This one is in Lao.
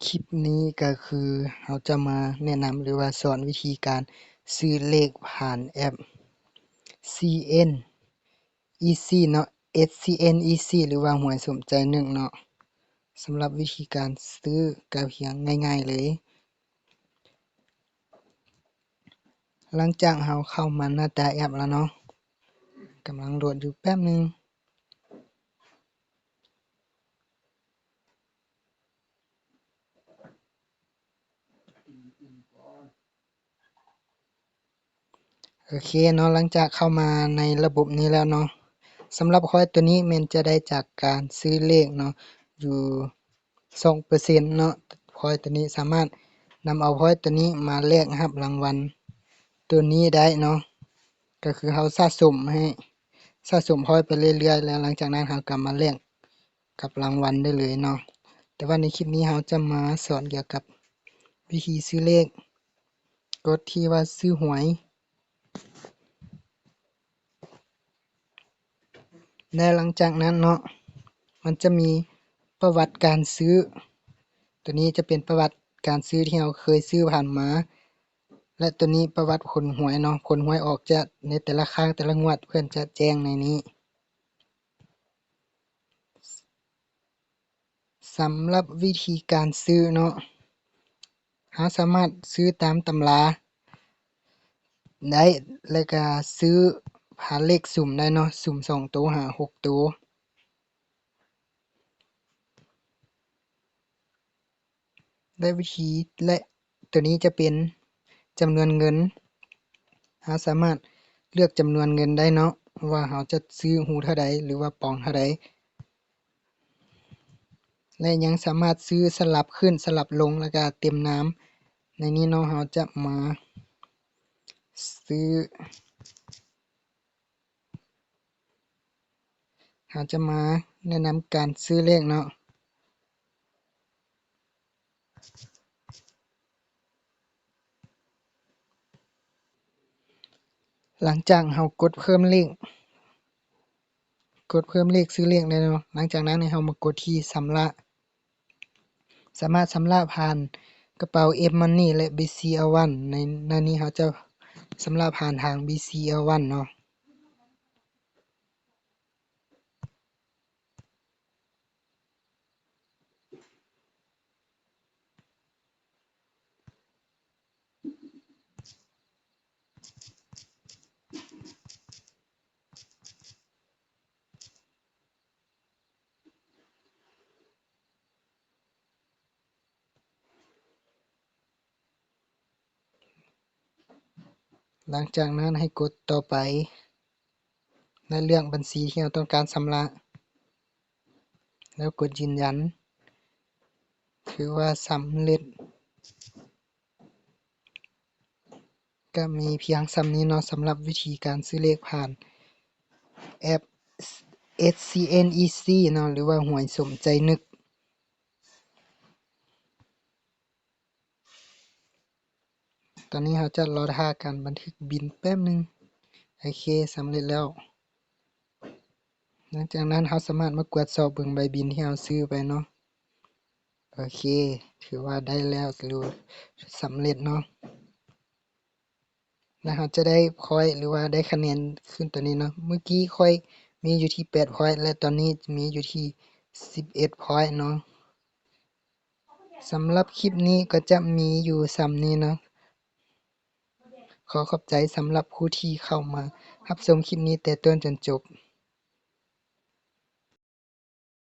ຄລິບນີ້ກໍຄືເຮົາຈະມາແນະນຳ ຫຼືວ່າສອນວິທີການຊື້ເລກຜ່ານແອັບ ຊີເອັນ ອີຊີ ເນາະ, ເອັດ ຊີເອັນ ອີຊີ ຫຼືວ່າຫວຍສົມໃຈນຶກເນາະ. ສຳລັບວິທີການຊື້ກໍພຽງງ່າຍໆເລີຍ. ຫຼັງຈາກເຮົາເຂົ້າມາໜ້າຕາແອັບແລ້ວເນາະ, ກຳລັງໂຫຼດຢູ່ແປັບໜຶ່ງ. ໂອເຄເນາະ, ຫຼັງຈາກເຂົ້າມາໃນລະບົບນີ້ແລ້ວເນາະ, ສຳລັບພອຍໂຕນີ້ແມ່ນຈະໄດ້ຈາກການຊື້ເລກເນາະ ຢູ່ສອງເປີເຊັນເນາະ. ພອຍໂຕນີ້ສາມາດນຳເອົາພອຍໂຕນີ້ມາແລກຮັບລາງວັນໂຕນີ້ໄດ້ເນາະ, ກໍຄືເຮົາສະສົມໃຫ້ ສະສົມພອຍໄປເລື້ອຍໆ ແລ້ວຫຼັງຈາກນັ້ນເຮົາກໍມາແລກ ກັບລາງວັນໄດ້ເລີຍເນາະ. ແຕ່ວ່າໃນຄລິບນີ້ເຮົາຈະມາສອນກ່ຽວກັບວິທີຊື້ເລກ, ກົດທີ່ວ່າຊື້ຫວຍ ແລະ ຫຼັງຈາກນັ້ນເນາະ ມັນຈະມີປະຫວັດການຊື້. ໂຕນີ້ຈະເປັນປະຫວັດການຊື້ທີ່ເຮົາເຄີຍຊື້ຜ່ານມາ ແລະ ໂຕນີ້ປະຫວັດຜົນຫວຍເນາະ, ຜົນຫວຍອອກຈະ ໃນແຕ່ລະຄັ້ງ ແຕ່ລະງວດ ເພິ່ນຈະແຈ້ງໃນນີ້. ສຳລັບວິທີການຊື້ເນາະ, ເຮົາສາມາດຊື້ຕາມຕຳລາໄດ້ ແລະ ກະຊື້ຜ່ານເລກສຸ່ມໄດ້ເນາະ, ສຸ່ມສອງໂຕຫາຫົກໂຕ. ແລະ ວິທີ ແລະ ໂຕນີ້ຈະເປັນຈຳນວນເງິນ. ເຮົາສາມາດເລືອກຈຳນວນເງິນໄດ້ເນາະ ວ່າເຮົາຈະຊື້ຮູ້ເທົ່າໃດ ຫຼືວ່າປອງເທົ່າໃດ ແລະ ຍັງສາມາດຊື້ສະຫຼັບຂຶ້ນສະຫຼັບລົງ ແລ້ວກະເຕັມນາມ. ໃນນີ້ເນາະ ເຮົາຈະມາຊື້ ເຮົາຈະມາແນະນຳການຊື້ເລກເນາະ. ຫຼັງຈາກເຮົາກົດເພີ່ມເລກ, ກົດເພີ່ມເລກຊື້ເລກແລ້ວເນາະ, ຫຼັງຈາກນັ້ນໃຫ້ເຮົາມາກົດທີ່ຊຳລະ. ສາມາດຊຳລະຜ່ານກະເປົາ F-Money ແລະ BC One. ໃນໜ້ານີ້ເຮົາຈະຊຳລະຜ່ານທາງ BC One ເນາະ. ຫຼັງຈາກນັ້ນໃຫ້ກົດຕໍ່ໄປ ແລະ ເລືອກບັນຊີທີ່ເຮົາຕ້ອງການຊຳລະ ແລ້ວກົດຢືນຢັນ. ຖືວ່າສຳເລັດ. ກະມີພຽງສ່ຳນີ້ເນາະ ສຳລັບວິທີການຊື້ເລກຜ່ານແອັບ SCN Easy ເນາະ ຫຼືວ່າຫວຍສົມໃຈນຶກ. ຕອນນີ້ເຮົາຈະລໍຖ້າການບັນທຶກບິນແປັບໜຶ່ງ. ໂອເຄ ສຳເລັດແລ້ວ. ຫຼັງຈາກນັ້ນເຮົາສາມາດມາກວດສອບເບິ່ງໃບບິນທີ່ເຮົາຊື້ໄປເນາະ. ໂອເຄ ຖືວ່າໄດ້ແລ້ວ ຫຼືສຳເລັດເນາະ. ແລ້ວເຮົາຈະໄດ້ພອຍ ຫຼືວ່າໄດ້ຄະແນນຂຶ້ນຕົວນີ້ເນາະ. ເມື່ອກີ້ຂ້ອຍມີຢູ່ທີ່ແປດພອຍ ແລະ ຕອນນີ້ມີຢູ່ທີ່ສິບເອັດພອຍເນາະ. ສຳລັບຄລິບນີ້ກໍຈະມີຢູ່ສ່ຳນີ້ເນາະ. ຂໍຂອບໃຈສຳລັບຜູ້ທີ່ເຂົ້າມາຮັບຊົມຄລິບນີ້ແຕ່ຕົ້ນຈົນຈົບ.